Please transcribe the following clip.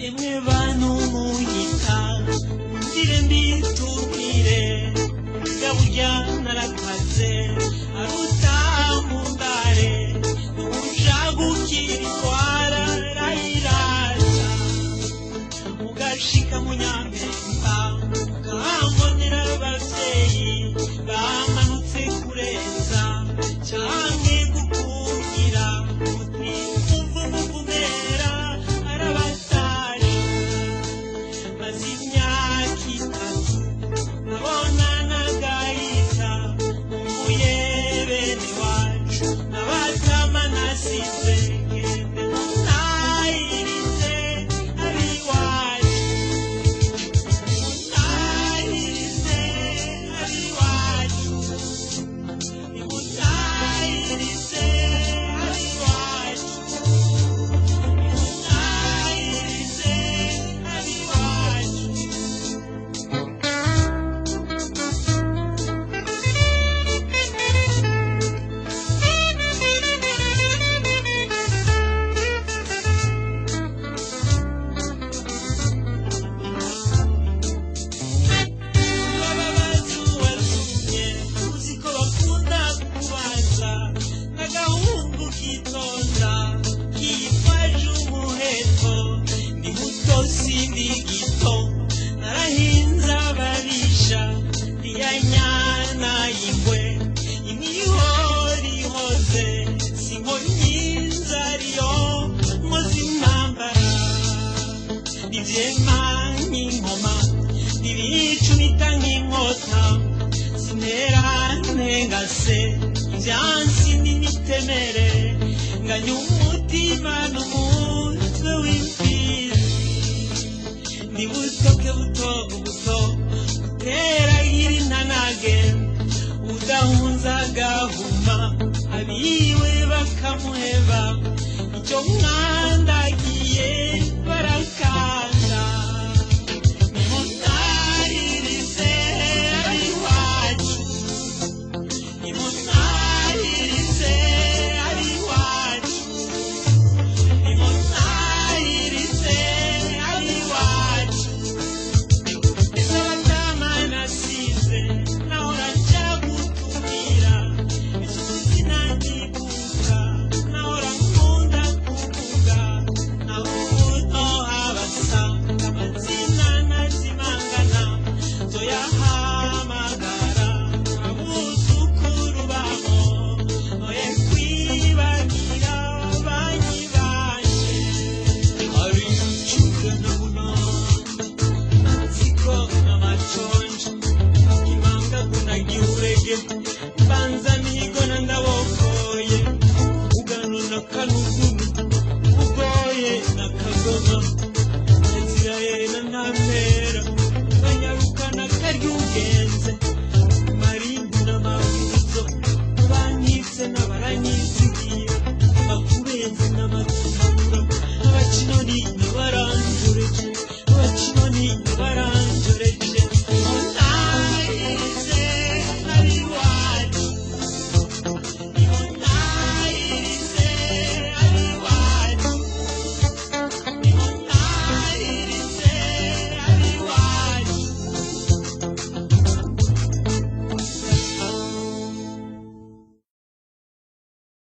Emwe bantu munyita ngire mbitubwire gaburya narakaze arutamundare n'ubushagukira rayirata ugashika mu Nyampemba ukahambonera abavyeyi bamanutse kureza canke gukugira uti umvumuvumera arabatashe maze imyaka 3 nabona nagahita mvuye bene wacu n'abatama nasize gende muntahirize abiwacu muntahirize abiwacu nimutahirize abiwacu nimutahirize abiwacu. Ababazi watumye uzi ko bakunda kukubaza n'agahungu kitonda kitwaje umuheto ndi muto sindi gito narahinze ababisha ndiyanyana ingwe imihorihoze sinkonyinzariyo nkoze intambara nivyema nk'inkoma ntibicumita nk'inkota sinera ntengase ivyansi n'imitemere nganya umutima n'umutwe w'imfizi ndi butoke buto buto uteragira intanage udahunza agahuma abiwe bakamuheba icyo mwana.